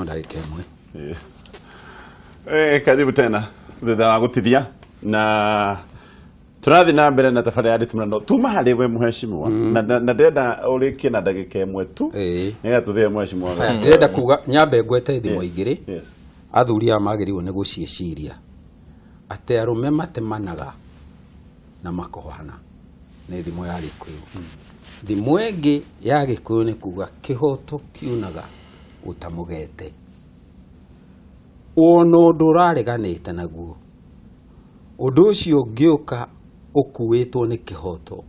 No ndagĩka ĩmwe. Karibu tena thutha wa gũtithia na tũrathiĩ na mbere na tabarĩra ya nditimũrano tuma harĩ we mũheshimiwa na ndĩrenda ũrĩkie na ndagĩka ĩmwe tu nĩgetha tũthĩe mũheshimiwa. Ndĩrenda kuga nyambe ngwete thimo igĩrĩ athuri aya magĩrĩirwo nĩ gũciĩciria atĩ arũme matemanaga na makohana nĩ thimo ya Gĩkũyũ. Thimo ĩngĩ ya Gĩkũyũ nĩ kuga kĩhoto kiunaga ũtamũgete. Wona ũndũ ũrareganĩte naguo ũndũ ũcio ũngĩũka ũkuĩtwo nĩ kĩhoto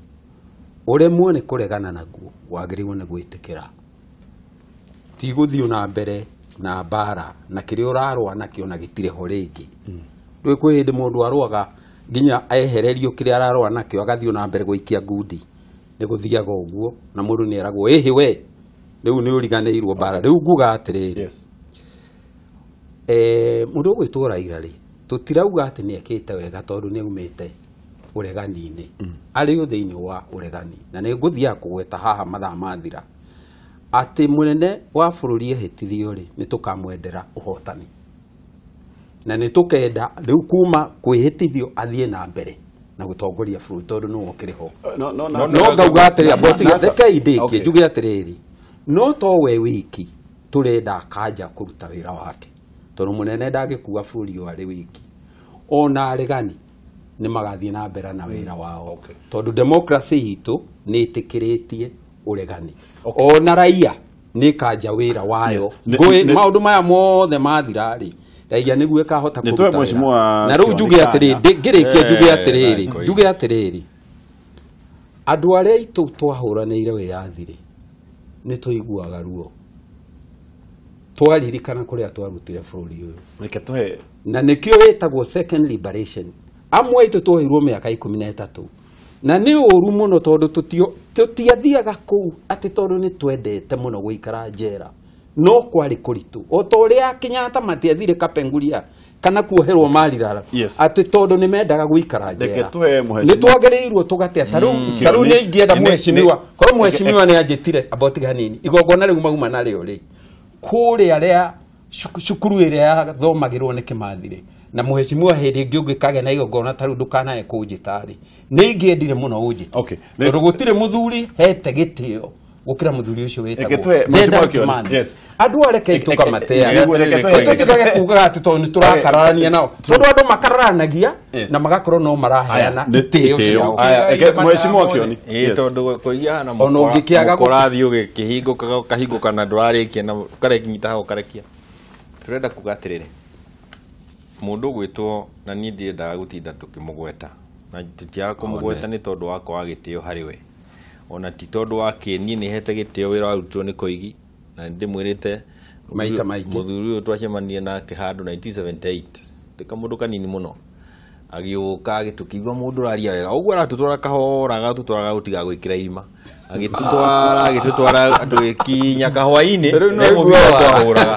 ũremwo nĩ kũregana naguo wagĩrĩirwo nĩ gwĩtĩkĩra ti gũthiĩ na mbere na mbara na kĩrĩa ũrarũa nakĩo na gĩtirĩ ho rĩngĩ. Rĩu kwĩ hĩndĩ mũndũ arũaga nginya ehererio kĩrĩa ararũa nakĩo agathiĩ na mbere gũikia ngundi nĩ gũthiaga ũguo na mũndũ nĩ eragwo ĩhĩ we rĩu nĩ ũriganĩirwo mbara. Rĩu nguga atĩrĩrĩ, mũndũ ũgwĩtwo Raila rĩ tũtirauga atĩ nĩ ekĩte wega tondũ nĩ aumĩte ũregani-inĩ arĩ o thĩinĩ wa ũregani na nĩ ngũthiaga kũgweta haha mathaa mathira atĩ mũnene wa bũrũri ehĩtithio rĩ nĩ tũkamwendera ũhotani na nĩ tũkenda rĩu kuma kwĩhĩtithio athiĩ na mbere na gũtongoria bũrũri tondũ nĩwe ũkĩrĩ ho. No ngauga atĩrĩ ambotiga rekei ndĩkie njuge atĩrĩrĩ no to we wiki tũrenda akanja kũruta wĩra wake tondũ mũnene ndangĩkua bũrũri ũyũ arĩ wiki ona aregani nĩ magathiĩ na mbere na wĩra wao tondũ democracy itũ nĩ ĩtĩkĩrĩtie ũregani ona raia nĩ kanja wĩra wayo. Maũndũ maya mothe mathira rĩ raia nĩguo ĩkahota kũruta wĩra. Na rĩu njuge atĩrĩrĩ ngĩrĩkia njuge atĩrĩrĩ andũ arĩa aitũ twahũranĩire wĩyathi rĩ nĩ tũiguaga ruo twaririkana kũrĩa twarutire bũrũri ũyũ na nĩkĩo wĩtagwo second liberation. Amwe aitũ twoheirwo mĩaka 13 na nĩ ũru mũno tondũ tũtiathiaga kũu atĩ tondũ nĩ twendete mũno gũikara njera no kwarĩ kũritũ o ta ũrĩa Kenyatta matiathire Kapenguria kana kuoherwo Marirara atĩ tondũ nĩ mendaga gũikara njera. Nĩ twagĩrĩirwo tũgate ta rĩu nĩ ingĩenda mũheshimiwa korwo mũheshimiwa nĩ anjĩtire ambotiga hanini igongona rĩu mauma narĩo rĩ kũrĩa rĩa cukuru ĩrĩa yathomagĩrwo nĩ Kĩmathi rĩ na mũheshimiwa hĩndĩ ĩngĩ ũngĩkagĩa na igongona ta rĩu ndũkanae kũnjĩta rĩ nĩ ingĩendire mũno ũnjĩte tondũ gũtirĩ mũthuri hete gĩtĩo gũkĩra mũthuri ũcio wĩtagwo Dedan Kĩmathi. Andũ areke tũkamateaga tũtigage kugaga atĩ tondũ nĩ tũrakararania nao tondũ andũ makararanagia na magakorwo no maraheana itĩo ciao. Mheshimiwa Kioni, tondũ kũigana ona ũngĩkĩaga mũkorathiĩ ũgĩkĩhingũkaga ũkahingũka na ndũrarĩkia na ũkarekinyita hau ũkarekia. Tũrenda kuga atĩrĩrĩ mũndũ ũgwĩtwo na niĩ ndiendaga gũtinda tũkĩmũgweta na tũtiaga kũmũgweta nĩ tondũ wa kwaga gĩtĩo harĩ we ona ti tondũ wa kĩ niĩ nĩ hete gĩtĩo wĩra warutirwo nĩ Koigi na ndĩmwĩrĩte maita maingĩ mũthuri ũyũ twacemanirie nake handũ 1978 ndĩ kamũndũ kanini mũno agĩũka agĩtũkĩigua mũndũ ũraria wega ũguo aratũtwara kahora agatũtwara gũtiga gwĩkĩra irima agĩtũtwara agĩtũtwara tũgĩkinya kahwainĩ nĩ mũbira twahũraga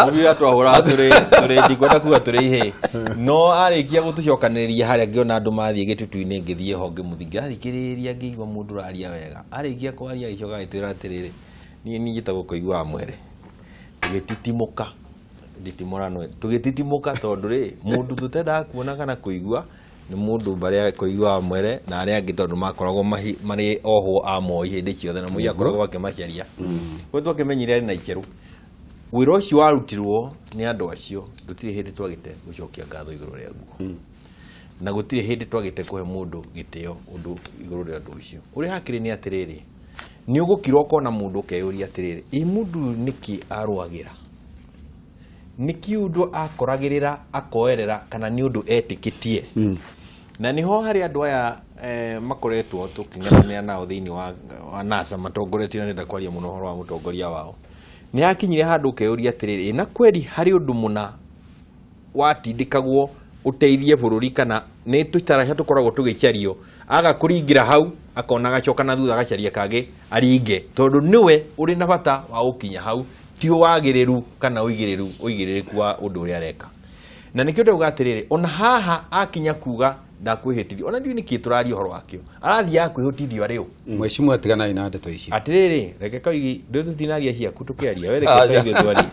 mũbira twahũraga tũrĩ ndikwenda kuga tũrĩ ihĩĩ no arĩkia gũtũcokanĩrĩria harĩa ngĩona andũ mathiĩ gĩtutu-inĩ ngĩthiĩ ho ngĩmũthi ngĩrathikĩrĩria ngĩigua mũndũ ũraria wega arĩkia kwaria agĩcoka agĩtwĩra atĩrĩrĩ niĩ niĩ njĩtagwo Koigi wa Mwere tũgĩtitimũka nditimũrano tũgĩtitimũka tondũ rĩ mũndũ tũtendaga kuona kana kũigua nĩ mũndũ barĩa Koigi wa Mwere na arĩa angĩ tondũ makoragwo marĩ ohwo a Moi hĩndĩ ciothe na Moi akoragwo akĩmacaria koguo twakĩmenyire arĩ na icheru wĩra ũcio warutirwo nĩ andũ acio gũtirĩ hĩndĩ twagĩte gũcokia ngatho igũrũ rĩaguo na gũtirĩ hĩndĩ twagĩte kũhe mũndũ gĩtĩo ũndũ igũrũ rĩa ũndũ ũcio ũrĩa hakĩrĩ nĩ atĩrĩrĩ nĩ ũgũkira ũkona mũndũ ũkeyũria atĩrĩrĩ ĩ mũndũ ũyũ nĩkĩ arũagĩra nĩkĩ ũndũ akoragĩrĩra akoerera kana nĩ ũndũ etĩkĩtie na nĩho harĩ andũ aya makoretwo tũkĩng'ethanĩra nao thĩinĩ wa NASA matongoretie na ndĩrenda kwaria mũno ũhoro wa mũtongoria wao nĩ hakinyire handũ ũkeyũria atĩrĩrĩ na kweri harĩ ũndũ mũna watindĩkagwo ũteithie bũrũri kana nĩ tũtaraca tũkoragwo tũgĩcario aga kũringĩra hau akona agacoka na thutha agacaria kangĩ aringe tondũ nĩwe ũrĩ na bata wa gũkinya hau ti wagĩrĩru kana ũigĩrĩru ũigĩrĩrĩku wa ũndũ ũrĩa areka na nĩkĩo ndauga atĩrĩrĩ ona haha akinya kuga Ndakwĩhĩtithio ona ndiũĩ nĩkĩ tũraria ũhoro wakĩo arathiaga kwĩhĩtithio arĩ ũ. Mheshimiwa tigana na ndeto icio. Atĩrĩrĩ, reke Koigi, ndũ tũtinaria ciaku tũkĩaria, we reke Koigi twarie.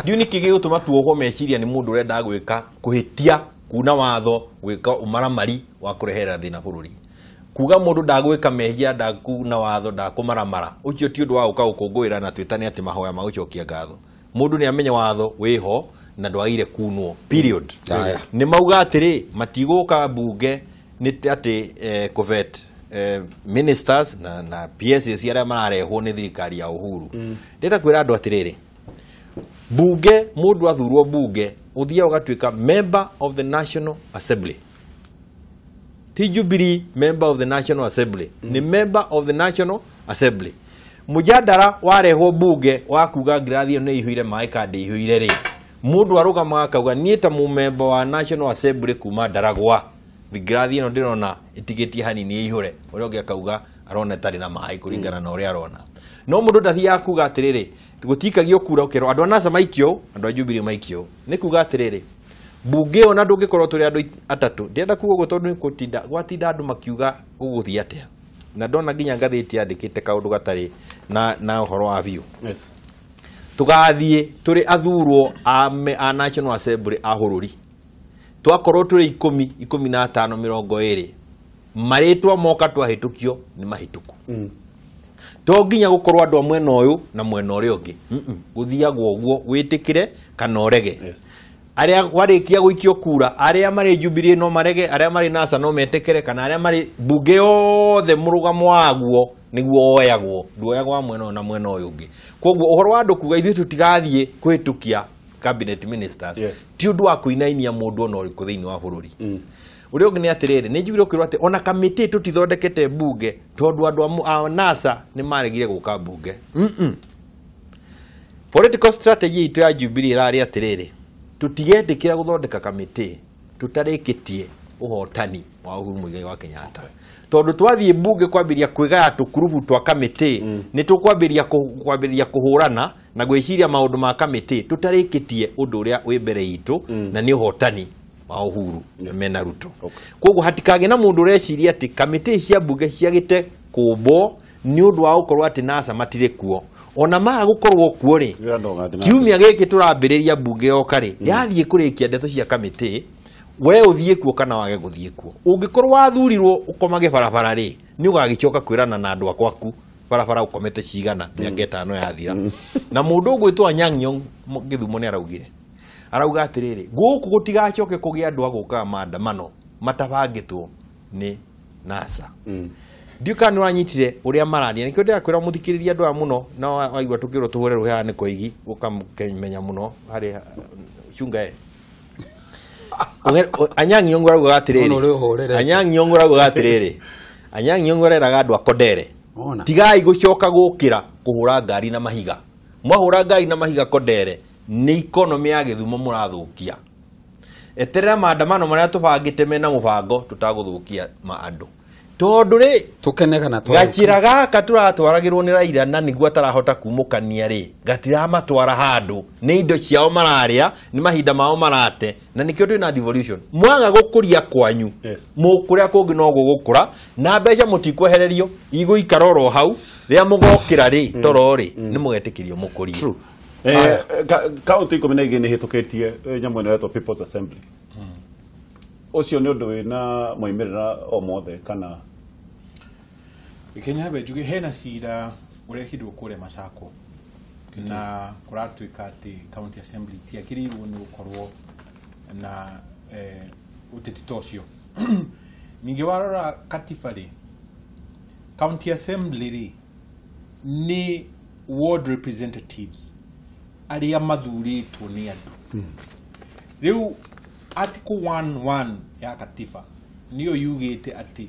Ndiũĩ nĩkĩ gĩgũtũma tuohwo meciria nĩ mũndũ ũrenda gwĩka kũhĩtia kuna watho gwĩka ũmaramari wa kũrehera thĩna bũrũri. Kuga mũndũ ndagwĩka mehia ndakuna watho ndakũmaramara ũcio ti ũndũ wa gũka gũkũngũĩra na twĩtane atĩ mahoya ma gũcokia ngatho. Mũndũ nĩ amenya watho wĩho na ndwagĩrĩire kunwo period. Nĩ mauga atĩrĩ matigũka mbunge nĩ atĩ kũvet ministers na PSs arĩa mararehwo nĩ thirikari ya Uhuru. Ndĩrenda kwĩra andũ atĩrĩrĩ, bunge mũndũ athurwo bunge ũthiaga ũgatuĩka member of the National Assembly. Ti Jubilee member of the National Assembly, ni member of the National Assembly. Mujadara warehwo bunge wa kuga ngirathi ĩyo nĩ ĩihũire maĩ ka ndĩihũire rĩ, mũndũ arũgamaga akauga niĩ ta mũmemba wa National Assembly kuma Ndaragwa ngirathi ĩno ndĩrona ĩtigĩtie hanini ĩihũre, ũrĩa ũngĩ akauga arona ĩtarĩ na maĩ kũringana na ũrĩa arona. No mũndũ ndathiaga kuga atĩrĩrĩ gũtikagio kura ũkerwo andũ a NASA maikio andũ a Jubilee maikio. Nĩ kuga atĩrĩrĩ bunge ona ndũngĩkorwo tũrĩ andũ atatũ, ndĩrenda kuga ũguo tondũ nĩ gũtinda gwatinda andũ makiuga gũgũthiĩ atĩa, na ndona nginya ngathĩti yandĩkĩte kaũndũ gatarĩ na ũhoro wa biũ. Yes. Tũgathiĩ tũrĩ athurwo a National Assembly a bũrũri, twakorwo tũrĩ 10, 15, 20, marĩtwa moka twahĩtũkio nĩ mahĩtũku. To nginya gũkorwo andũ a mwena ũyũ na mwena ũrĩa ũngĩ, gũthiagwo ũguo wĩtĩkĩre kana ũrege. Arĩa warĩkia gũikio kura, arĩa marĩ Jubilee no marege, arĩa marĩ NASA no metĩkĩre, kana arĩa marĩ bunge yothe mũrũgamo waguo nĩguo woyagwo, nduoyagwo wa mwena ũyũ na mwena ũyũ ũngĩ. Koguo ũhoro wa andũ kuga ithuĩ tũtigathiĩ kũhĩtũkia cabinet ministers ti ũndũ wa kũinainia mũndũ ona ũrĩkũ thĩinĩ wa bũrũri. Ũrĩa ũngĩ nĩ atĩrĩrĩ, nĩ njiguire ũkĩrwo atĩ ona kamĩtĩ tũtithondekete bunge tondũ andũ a NASA nĩ maregire gũka bunge. Political strategy itũ ya Jubilee ĩrarĩ atĩrĩrĩ, tũtigetĩkĩra gũthondeka kamĩtĩ tũtarĩkĩtie ũhotani wa Uhuru Muigai wa Kenyatta. Tondũ twathiĩ bunge kwambĩrĩria kwĩgaya tũkurubu twa kamĩtĩ nĩ tũkwambĩrĩria kwambĩrĩria kũhũrana na gwĩciria maũndũ ma kamĩtĩ tũtarĩkĩtie ũndũ ũrĩa wĩ mbere itũ na nĩ ũhotani wa Uhuru mena Ruto. Koguo hatikagĩe na mũndũ ũreciria atĩ kamĩtĩ cia bunge ciagĩte kũmbwo nĩ ũndũ wa gũkorwo atĩ NASA matirĩ kuo. Ona maga gũkorwo kuo rĩ, kiumia gĩkĩ tũrambĩrĩria bunge yoka rĩ, yathiĩ kũrĩkia ndeto cia kamĩtĩ, we ũthiĩ kuo kana wage gũthiĩ kuo. Ũngĩkorwo wathurirwo ũkomage barabara rĩ, nĩ ũgagĩcoka kwĩrana na andũ akwaku barabara ũkomete cigana mĩaka 5 yathira. Na mũndũ ũgwĩtwo Anyang' Nyong'o Gĩthumo nĩ araugire, arauga atĩrĩrĩ, gũkũ gũtigacoke kũgĩa andũ a gũkaga maandamano matabangĩtwo nĩ NASA. Ndiũĩ kana nĩ ũranyitire ũrĩa mararia, nĩkĩo ndĩrakwĩra mũthikĩrĩrie andũ aya mũno, na waigua tũkĩrwo tũhũre rũhĩ haha nĩ Koigi ũkamenya mũno harĩ chunga e. Anyang' Nyong'o araugaga atĩrĩrĩ, Anyang' Nyong'o araugaga atĩrĩrĩ, Anyang' Nyong'o areraga andũ a Kondere, tigai gũcoka gũkĩra kũhũra ngari na mahiga. Mwahũra ngari na mahiga Kondere nĩ economy ya Gĩthumo mũrathũkia. Eterera maandamano marĩa tũbangĩte mena mũbango tũtagũthũkia ma andũ. Tondũ rĩ tũkenega na gachira gaka tũratwaragĩrwo nĩ Raila na nĩguo atarahota kumũkania rĩ, gatiramatwara handũ, nĩ indo ciao mararĩa, nĩ mahinda mao marate, na nĩkĩo twĩna devolution. Mwaga gũkũria kwanyu, mũkũrĩa kũngĩ no gũgũkũra, na mbeca mũtikwehererio, igũikara oro hau, rĩrĩa mũgokĩra rĩ, toro rĩ, nĩ mũgetĩkĩrio mũkũrie. Kaunti 12 nĩ hĩtũkĩtie nyamũ ĩno ĩretwo People's Assembly. Ũcio nĩ ũndũ wĩna moimĩrĩra o mothe kana Kenya be njuge hena cira ũrekirwo kũrĩa Masako na kũratuĩka atĩ county assembly tiagĩrĩirwo nĩ gũkorwo na ũteti ta ũcio. Ningĩ warora katiba rĩ, county assembly rĩ nĩ ward representatives arĩa mathurĩtwo nĩ andũ. Rĩu article 1.1 ya katiba nĩyo yugĩte atĩ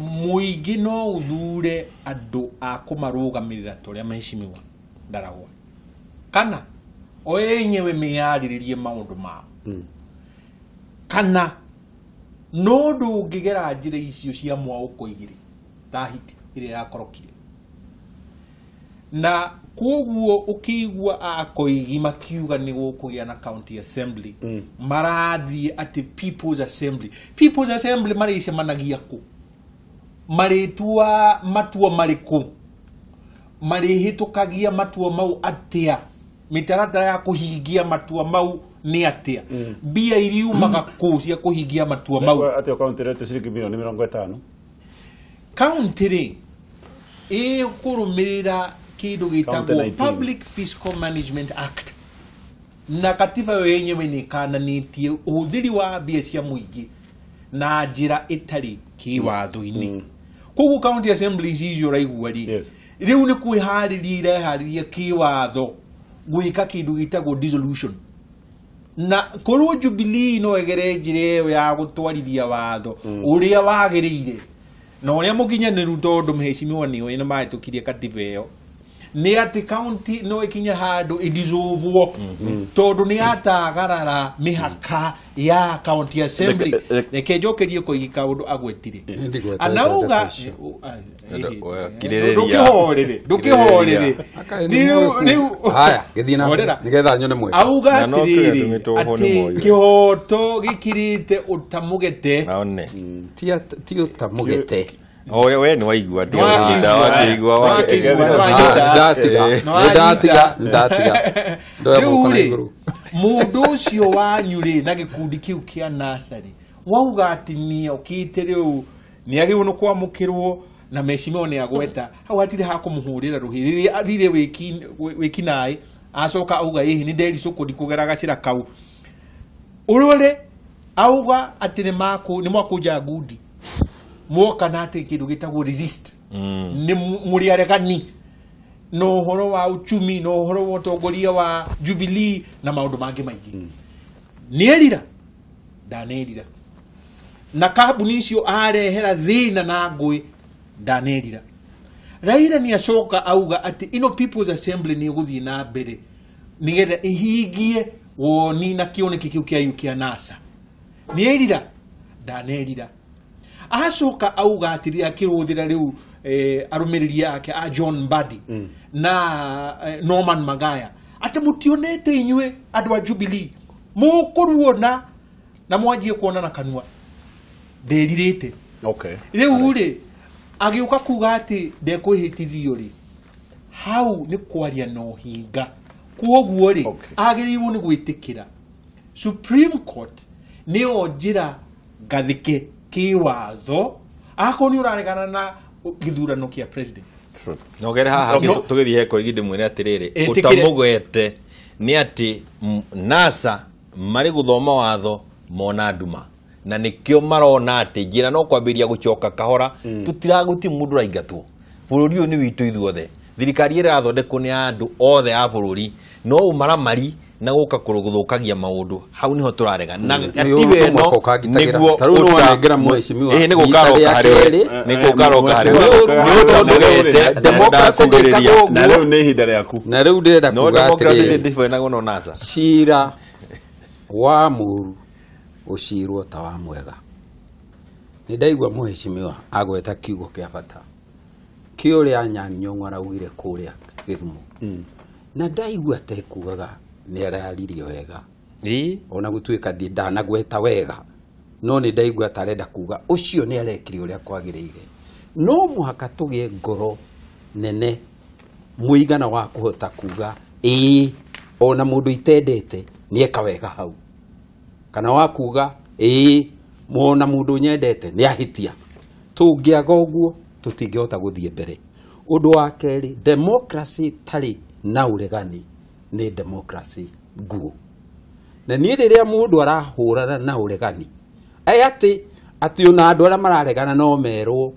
mũingĩ no ũthure andũ a kũmarũgamĩrĩra ta ũrĩa mheshimiwa Ndaragwa, kana o enyewe meyarĩrĩrie maũndũ mao, kana no ndũngĩgera njĩra icio cia mwaũko igĩrĩ ta hiti ĩrĩa yakorokire. Na koguo ukigua akoigi makiuga ni gukugia na county assembly marathie ati people's assembly. People's assembly maricemanagia ku, maritua matua mariku, marihitukagia matua mau atia, mitaratara ya kuhingia matua mau ni atia, mbia iriumaga ku cia kuhingia matua mau atia. County retu ciringi milioni 50 county ri ikurumirira kindu gitagwo Public Fiscal Management Act, na katiba yo yenyewe ni kananitie uhuthiri wa mbia cia muingi na njira itari kiwatho-ini. Koguo county assemblies icio uraigua ri riu ni kwihariria irehariria kiwatho gwika kindu gitagwo dissolution. Na korwo Jubilee no egere njira ĩyo ya gutwarithia watho uria wagiriire na uria mukinyaniru, tondu mheshimiwa ni nĩ mahĩtũkirie katiba ĩyo, nĩ atĩ county no ikinye handũ idissolvwo tondu nĩ yatagarara mĩhaka ya county assembly. Reke njokerie koigi kaũndũ agwetire anauga ndũkĩhorere ndũkĩhorere rĩu haya gĩthiĩ na mbere nĩgetha nyone mweke. Auga atĩrĩrĩ atĩ kĩhoto gĩkirĩte ũtamũgete ti ũtamũgete. We nĩ waigua ndatiga ndoya moko na igũrũ. Mũndũ ũcio wanyu rĩ na gĩkundi kĩu kĩa nasarĩ wauga atĩ nĩokĩte rĩu nĩagĩrĩirwo nĩ kwamũkĩrwo na mheshimiwa nĩ agweta hau hatirĩ ha kũmũhũrĩra rũhĩ. Rĩrĩa athire wĩkinaĩ acoka auga ĩhĩ nĩ ndericũkũ ndikũgera gacĩra kau ũrore auga atĩ nĩ mwakũnja ngundi mwoka na atĩ kĩndũ gĩtagwo resist nĩ mũrĩ aregani na ũhoro wa uchumi na ũhoro wa ũtongoria wa Jubilee na maũndũ mangĩ maingĩ. Nĩerira ndanerira, na kambuni icio arehera thĩna na ngũĩ ndanerira. Raila nĩ acoka auga atĩ ĩno People's Assembly nĩ ĩgũthiĩ na mbere nĩgetha ĩhingie woni na kĩoneki kĩu kĩa kĩa NASA. Nĩerira ndanerira. Acoka auga atĩrĩ akĩrũthĩra rĩu arũmĩrĩri ake a John Mbadi na Norman Magaya atĩ mũtionete inyuĩ andũ a Jubilee mũkũruona na mwanjie kuona na kanua. Nderirĩte. Rĩu rĩ agĩũka kuga atĩ ndekwĩhĩtithio rĩ, hau nĩ kwaria na ũhinga. Kwoguo rĩ agĩrĩirwo nĩ gwĩtĩkĩra Supreme Court nĩyo njĩra ngathĩke kiwatho akorwo nĩ ũraregana na gĩthurano kĩa president. Nogere haha tũgĩthiĩ he koigi ndĩmwĩre atĩrĩrĩ ũtamũgwete nĩ atĩ NASA marĩ gũthoma watho mona nduma na nĩkĩo marona atĩ njĩra no kwambĩrĩria gũcoka kahora. Tũtiragũti mũndũ ũraingatwo, bũrũri ũyũ nĩ witũ ithuothe, thirikari ĩrĩa ĩrathondekwo nĩ andũ othe a bũrũri, no ũmaramari na gũka gũthũkagia maũndũ hau niho tũrarega na gatiba ĩno nĩguo nĩgũkaroka harĩ we nĩgũkaroka harĩ we nĩ ũtondogete democracy ndĩkagwo na rĩu nĩ ihinda rĩaku. Na rĩu ndĩrenda no kuga democracy atĩrĩrĩ ndĩbonagwo no NASA cira wa mũru ũcirwo ta wa mwega. Nĩ ndaigua mũheshimiwa agweta kiugo kĩa bata kĩ ũrĩa Anyang' Nyong'o araugire kũrĩa Gĩthumo, na ndaigua tekugaga nĩ araririe wega ona gũtuĩka ndanagweta wega, no nĩ ndaigua ta arenda kuga ũcio nĩ arekire ũrĩa kwagĩrĩire. No mũhaka tũgĩe ngoro nene mũigana wa kũhota kuga ĩĩ ona mũndũ itendete nĩ eka wega hau, kana wa kuga ĩĩ ona mũndũ nyendete nĩ ahĩtia. Tũngĩaga ũguo tũtingĩhota gũthiĩ mbere. Ũndũ wa kerĩ, democracy tarĩ na ũregani nĩ democracy nguo. Na niĩ rĩrĩa mũndũ arahũrana na ũregani atĩ atĩ ona andũ arĩa mararegana no merwo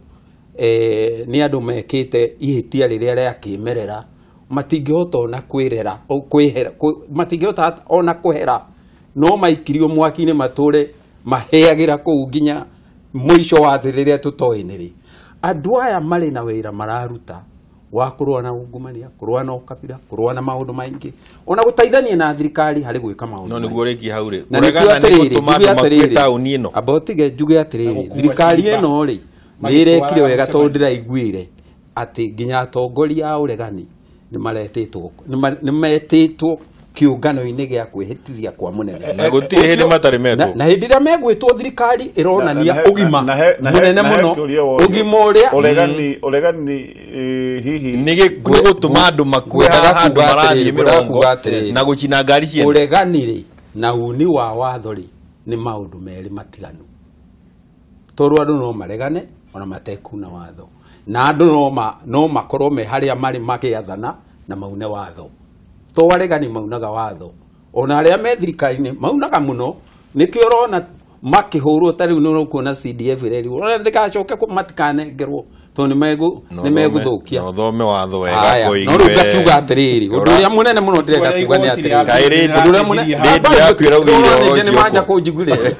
nĩ andũ mekĩte ihĩtia rĩrĩa rĩa kĩmerera, matingĩhota ona kwĩrera kwĩhera, matingĩhota ona kũhera, no maikirio mwaki-inĩ matũre maheagĩra kũu nginya mũico wa thĩ rĩrĩa tũtoĩ nĩ rĩ. Andũ aya marĩ na wĩra mararuta wa kũrũa na ungumania, kũrũa na ũkabira, kũrũa na maũndũ maingĩ, ona gũteithania na thirikari harĩ gwĩka maũndũ. No nĩguo rĩki hau rĩ kũregana nĩ gũtũma andũ makue taũni ĩno. Amba ũtige njuge atĩrĩrĩ, thirikari ĩno rĩ nĩ ĩrekire wega tondũ ndĩraiguire atĩ nginya atongoria a ũregani nĩ maretĩtwo kĩũngano-inĩ gĩa kwĩhĩtithia kwa mũnene na gũtirĩ hĩndĩ matarĩ metwo na hĩndĩ ĩrĩa megwĩtwo thirikari ĩronania ũgima mũnene mũno ũgima ũrĩa ũregani hihi nĩ gũtũma andũ makue haha andũ marathiĩ mĩrongo na gũcina ngari ciene. Ũregani rĩ na uni wa watho rĩ nĩ maũndũ merĩ matiganu tondũ andũ no maregane ona matekuna watho na andũ no makorwo me harĩa marĩ magĩathana na maune watho to aregani maunaga watho ona arĩa me thirikari-inĩ maunaga mũno nĩkĩo ũrona makĩhũrwo ta rĩu nĩ ũkuona CDF ĩrerirwo ona ndĩgacoke matikanengerwo tondũ nĩ megũthũkia. No thome watho wega koigi. No rĩu ngakiuga atĩrĩrĩ ũndũ ũrĩa mũnene mũno ndĩrenda kuuga nĩ atĩrĩrĩ ũndũ ũrĩa mũnene nĩ manja kũnjiguĩre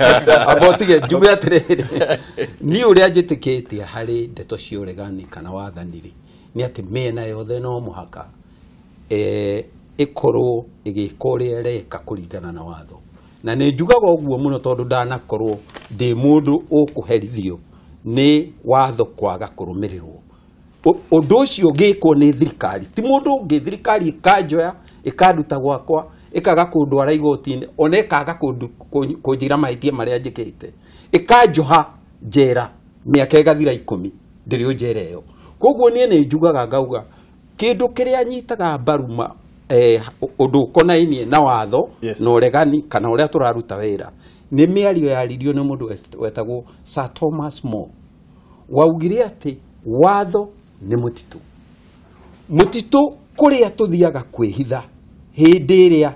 amba ũtige njuge atĩrĩrĩ niĩ ũrĩa njĩtĩkĩtie harĩ ndeto cia ũregani kana wathani rĩ nĩ atĩ mĩena yothe no mũhaka ĩkorwo ĩgĩka ũrĩa ĩreka kũringana na watho na nĩ njugaga ũguo mũno tondũ ndanakorwo ndĩ mũndũ ũkũherithio nĩ watho kwaga kũrũmĩrĩrwo. Ũndũ ũcio ũngĩkwo nĩ thirikari ti mũndũ ũngĩ thirikari ĩkanjoya ĩkanduta gwakwa ĩkaga kũndwara igoti-inĩ ona ĩkaga kũnjĩra mahĩtia marĩa njĩkĩte ĩkanjoha njera mĩaka ĩgathira 10 ndĩrĩ o njera ĩyo. Koguo niĩ nĩ njugaga ngauga kĩndũ kĩrĩa nyitaga mbaru ũndũ ũkonainie na watho na ũregani kana ũrĩa tũraruta wĩra nĩ mĩario yaririo nĩ mũndũ wetagwo Sir Thomas More waugire atĩ watho nĩ mũtitũ mũtitũ kũrĩa tũthiaga kwĩhitha hĩndĩ ĩrĩa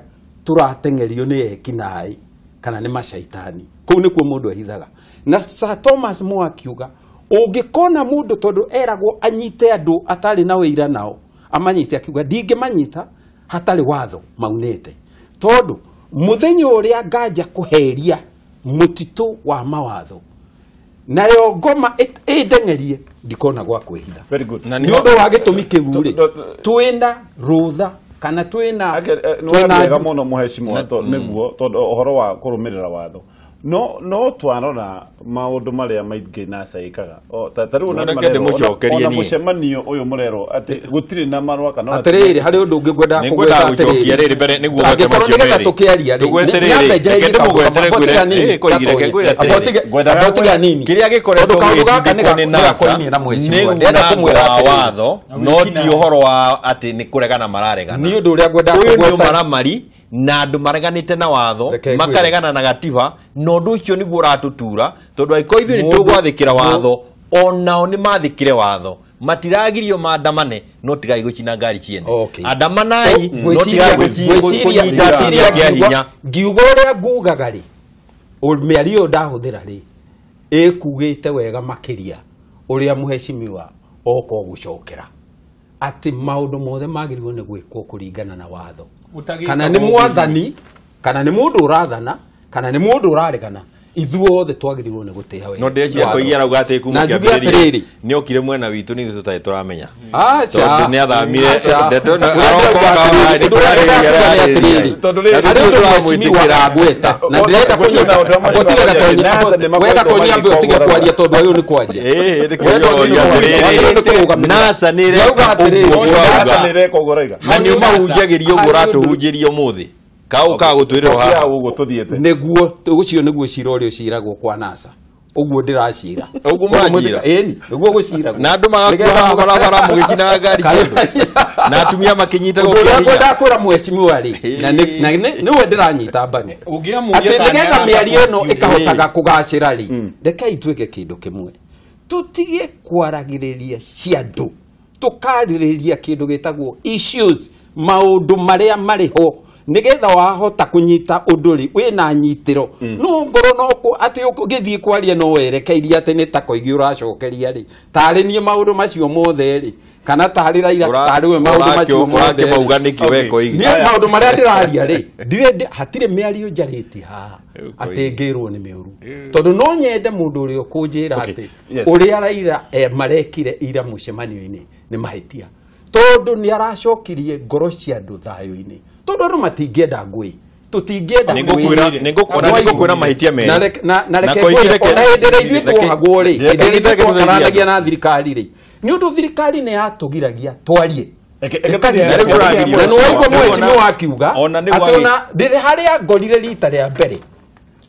tũrateng'erio nĩ ekinaĩ kana nĩ macaitani kũu nĩkuo mũndũ ehithaga. Na Sir Thomas More akiuga ũngĩkona mũndũ tondũ eragwo anyite andũ atarĩ na wĩira nao amanyite akiuga ndingĩmanyita hatarĩ watho maunĩte tondũ mũthenya ũrĩa nganja kũheria mũtitũ wa mawatho nayo ngoma ĩndeng'erie ndikona gwa kwĩhitha. Nĩ ũndũ wa gĩtũmi kĩu rĩ twĩna rũtha kana twĩna wega mũno mũhecimiwa nĩguo tondũ ũhoro wa kũrũmĩrĩra watho no twarora maũndũ marĩa maingĩ NASA ĩkaga ta rĩu ona mũcemanio ũyũ mũrerwo atĩ gũtirĩ na marũa kana atĩrĩrĩ harĩ ũndũ ũngĩ ngwendaga kũgweta atĩrĩrĩ angĩkorwo nĩgetha tũkĩaria rĩ nĩambe nini kĩrĩa gĩkoretwo gĩgĩtindĩkwo nĩ NASA nĩ watho no ti ũhoro wa atĩ nĩ kũregana mararegana. Nĩ ũndũ ũrĩa ngwendaga kũgweta ũyũ nĩ ũmaramari na andũ mareganĩte na watho makaregana na gatiba na ũndũ ũcio nĩguo ũratũtura tondũ angĩkorwo ithuĩ nĩ tũgwathĩkĩra watho onao nĩ mathĩkĩre watho matiragirio maandamane no tigai gũcina ngari ciene andamanai no tigai kũnyita atumia kĩa hinya. Ngiuga ũrĩa ngugaga rĩ mĩario ĩyo ndahũthĩra rĩ ĩkugĩte wega makĩria ũrĩa mũhecimiwa oka gũcokera atĩ maũndũ mothe magĩrĩirwo nĩ gwĩkwo kũringana na watho kana nĩ mwathani kana nĩ mũndũ ũrathana kana nĩ mũndũ ũraregana ithuothe twagĩrĩirwo nĩ gũtĩa wega. No ndĩreciria Koigi arauga atĩ kuma kĩambĩrĩria nĩ okire mwena witũ nĩ ithuĩ tũtarĩ tũramenya tondũ nĩ athamire ndeto ĩno harĩ ũndũ mũhecimiwa agweta na ndĩrenda kũnyita wega Koigi ũtige kwaria tondũ agĩrĩirwo nĩ kwaria. NASA nĩ ĩreka ũguo na nĩ ũmahunjagĩria ũguo ũratũhunjĩria ũmũthĩ kau ka gũtwĩrwo haha ũguo tũthiĩte nĩguo ũcio nĩguo cira ũrĩa ũciragwo kwa NASA ũguo ndĩracira ũguo mũracira ĩni nĩguo gũciragwo na andũ magakua barabara mũgĩcinaga ngari cia andũ na atumia makĩnyitagwo kĩa hinya. Ũndũ ũrĩa ngwendaga kwĩra mũhecimiwa rĩ na nĩwe ndĩranyita mbaru atĩ nĩgetha mĩario ĩno ĩkahotaga kũgacĩra rĩ rekei twĩke kĩndũ kĩmwe tũtige kwaragĩrĩria cia andũ tũkarĩrĩria kĩndũ gĩtagwo issues maũndũ marĩa marĩ ho nigetha wahota kunyita undu ri wina nyitiro no ngoro no ati ugithie kwaria no werekeirie ati ni ta Koigi uracokeria ri tari nie maundu macio mothe ri kana tari Raila tari we maundu macio mothe urakimauga niki we Koigi ni maundu maria ndiraria ri ndire hatire miario njariti haha ati ngirwo ni miuru tondu no nyende mundu uri ukunjira ati uria Raila marekire ira mucemanio-ini ni mahitia tondu ni aracokirie ngoro cia andu thayo-ini tondu andu matingĩenda ngũĩ tũtingĩenda nĩngũkwĩra mahĩtia merĩ na reke ngwĩre ona hĩndĩ ĩrĩa ithuĩ tuohagwo rĩ hĩndĩ ĩrĩa ithuĩ twakaranagia na thirikari rĩ nĩ ũndũ thirikari nĩ yatũgiragia twarie Na nĩwaigua mheshimiwa akiuga atĩ ona harĩa ngorire rita rĩa mbere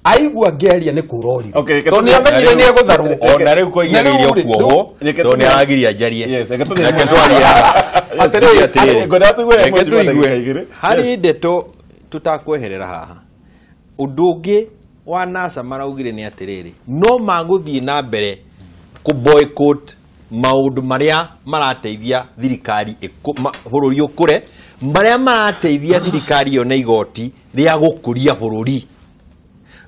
aigua ngĩaria nĩ kũrorire tondũ nĩ amenyire nĩ egũtharwo. Ona rĩu koigĩrĩirio kuohwo tondũ nĩ aragiria njarie. Reke twarie atĩrĩrĩ, harĩ ndeto tũtakweherera haha. Ũndũ ũngĩ wa NASA maraugire nĩ atĩrĩrĩ, no magũthiĩ na mbere kũ boycott maũndũ marĩa marateithia thirikari bũrũri ũkũre, marĩa marateithia thirikari yone igoti rĩa gũkũria bũrũri.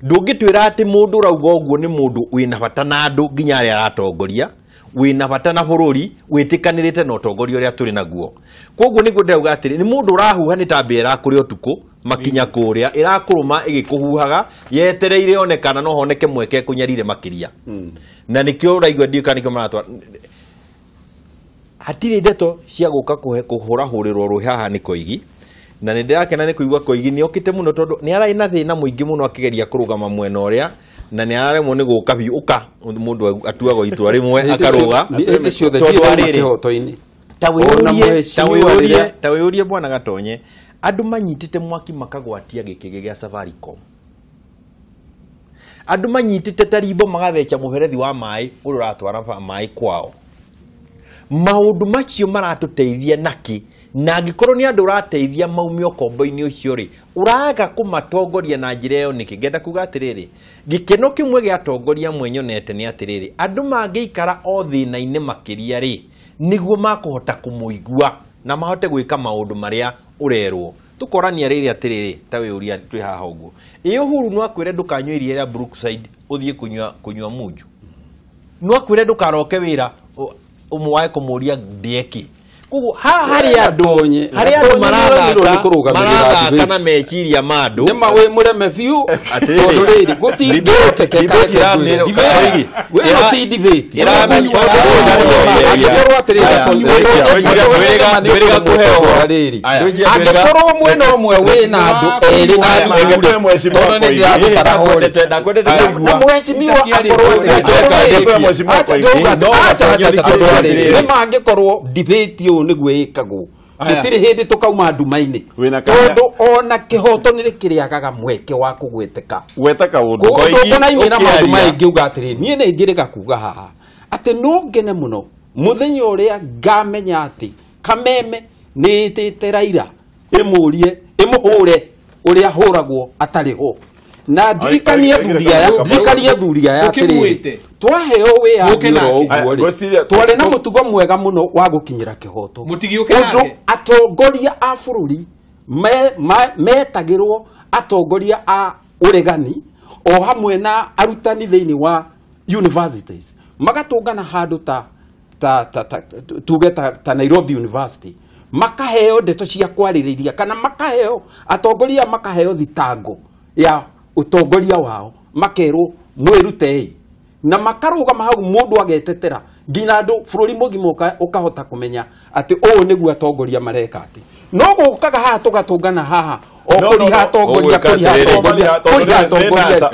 Ndũngĩtwĩra atĩ mũndũ ũrauga ũguo nĩ mũndũ wĩna bata na andũ nginya arĩa aratongoria, wĩna bata na bũrũri, wĩtĩkanĩrĩte na ũtongoria ũrĩa tũrĩ naguo. Koguo nĩguo ndĩrauga atĩrĩ, nĩ mũndũ ũrahuha nĩ ta mbĩa ĩrakũrĩa ũtukũ makinya kũrĩa ĩrakũrũma ĩgĩkũhuhaga yetereire one kana no honeke mweke kũnyarire makĩria. Na nĩkĩo ũraigua ndiũĩ kana nĩkĩo maratwara. Hatirĩ ndeto cia gũka kũhũrahũrĩrwo rũĩ haha nĩ Koigi. Na nĩ ndĩrakena nĩ kũigua Koigi nĩ okĩte mũno tondũ nĩ ararĩ na thĩna mũingĩ mũno akĩgeria kũrũgama mwena ũrĩa na nĩ araremwo nĩ gũka biũ. Ũka mũndũ atuagwo itua rĩmwe akarũga. Tondũ arĩrĩ, ta wĩyũrie bwana Gatonye, andũ manyitĩte mwaki makagwatia gĩkĩgĩ gĩa Safaricom, andũ manyitĩte tarimbo magatheca mũberethi wa maĩ ũrĩa ũratwara maĩ kwao. Maũndũ macio maratũteithia naki? Na angĩkorwo nĩ andũ ũrateithia maumio ũkombo-inĩ ũcio rĩ, ũraga kũmatongoria na njĩra ĩyo nĩkĩ? Ngenda kuga atĩrĩrĩ, gĩkeno kĩmwe gĩa atongoria amwe nyonete nĩ atĩrĩrĩ, andũ mangĩikara o thĩna-inĩ makĩria rĩ, nĩguo makũhota kũmũigua na mahote gwĩka maũndũ marĩa ũrerwo. Tũkorania rĩrĩ atĩrĩrĩ, ta wĩyũria twĩ haha ũguo, ĩ Uhuru no akwĩre ndũkanyue iria rĩa Brookside ũthiĩ kũnyua munju? No akwĩre ndũkaroke wĩra ũmwae kũmũria ndĩeki? Koguo haha harĩ andũ marathaka na meciria ma andũ. Nĩ ma wĩ mũreme biũ tondũ rĩrĩ gũtingĩhotekeka wĩ debate. Angĩkorwo atĩrĩrĩ, angĩkorwo mwena ũmwe wĩna andũ erĩ na tondũ nĩ ndĩragũtara ho rĩ, na mheshimiwa akorwo atĩrĩrĩ, nĩ mangĩkorwo debate ũũ nĩguo ĩkagwo, gũtirĩ hĩndĩ tũkauma nduma-inĩ tondũ ona kĩhoto nĩ kĩrĩagaga mweke wa kũgweteka. Gweta kaũndũ tũkonaine na maũndũ maingĩ uga atĩrĩ, niĩ nĩ njĩrĩga kuga haha atĩ no ngene mũno mũthenya ũrĩa ngamenya atĩ Kameme nĩ ĩtĩte Raila ĩmũrie ĩmũhũre ũrĩa hũragwo atarĩ ho. Na ndirikanie thuri aya atĩrĩrĩ, twaheo wĩyathi oro ũguo rĩ, twarĩ na mũtugo mwega mũno wa gũkinyĩra kĩhoto. Ũndũ atongoria a bũrũri metagĩrwo atongoria a ũregani o hamwe na arutani thĩinĩ wa universities magatũngana handũ ta tuge ta Nairobi University, makaheo ndeto cia kwarĩrĩria kana makaheo atongoria makaheo thitango ya ũtongoria wao, makerwo mwĩrutei na makarũgama hau mũndũ agetetera nginya andũ bũrũri mũgima ũkahota kũmenya atĩ ũũ nĩguo atongoria mareka atĩ. No gũkaga haha tũgatũngana haha o kũriha atongoria kũriha atongoria kũriha atongoria.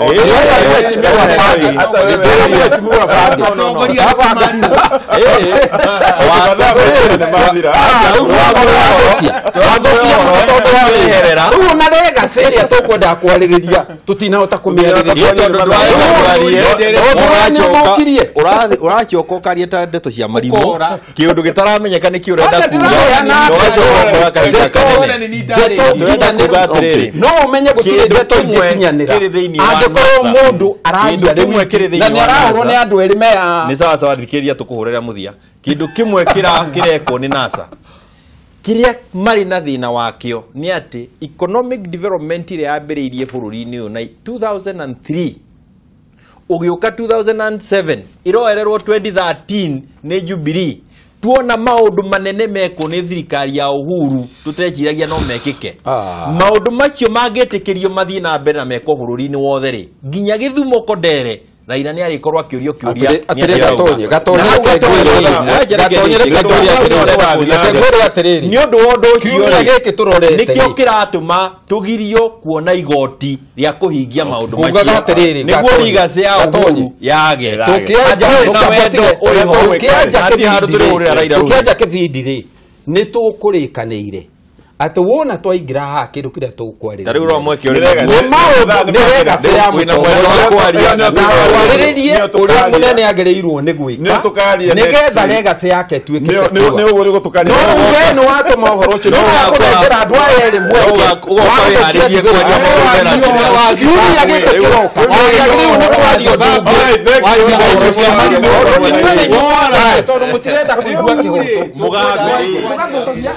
Rĩu ona legacy ĩrĩa tũkwendaga kwarĩrĩria tũtinahota kũmĩarĩrĩria. Ũracoka ũkaria ta ndeto cia marimũ, kĩũndũ gĩtaramenyeka nĩkĩ ũrenda kuga. No ũmenye gũtirĩ ndeto ingĩkinyanĩra angĩkorwo mũndũ araria rĩu na nĩ arahũrwo nĩ andũ erĩ mea. Nĩ sawa sawa, thikĩrĩria tũkũhũrĩra mũthia. Kĩndũ kĩmwe kĩrekwo nĩ NASA kĩrĩa marĩ na thĩna wakĩo nĩ atĩ economic development ĩrĩa yambĩrĩirie bũrũri-inĩ ũyũ na 2003 ũgĩũka 2007 ĩroererwo 2013 nĩ Jubilee, tuona maũndũ manene mekwo nĩ thirikari ya Uhuru tũteciragia no mekĩke. Maũndũ macio mangĩtĩkĩrio mathiĩ na mbere na mekwo bũrũri-inĩ wothe rĩ, nginya Gĩthumo Kondere Raila nĩ arĩkorwo akĩũrio kĩũria. Atĩrĩ Gatonye, Gatonye nĩ ũndũ wa ũndũ ũcio gĩkĩ tũrorete nĩkĩo kĩratũma tũgirio kuona igoti rĩa kũhingia maũndũ macio nĩguo legacy ya Uhuru yage. Tũkĩanja kĩbindi rĩ, Nĩ tũkũrĩkanĩire atĩ wona twaingĩra haha kĩndũ kĩrĩa tũkwarĩrĩria. Ta rĩu ũrona mweke ũrĩ Nĩ naguo. Nĩ maũndũ nĩ legacy ya Wĩna mweke wa kwaria. na twarĩrĩrie ũrĩa mũnene agĩrĩirwo nĩ gwĩka Nĩ tũkaria next nĩgetha week. legacy yake ĩtuĩke Nĩ secure. ũguo nĩ gũtũkaria. No uge nĩ watũma ũhoro ũcio nĩ wakũnengera andũ aya erĩ mweke Ũgoka wĩharĩrie kwaria maũndũ mena njĩra. Kiumia gĩkĩ kĩroka wagĩrĩirwo nĩ kwaria ũndũ ũngĩ. Waria Tondũ mũtirenda kũigua kĩhoto. Mũgambi. Mũgathũkia.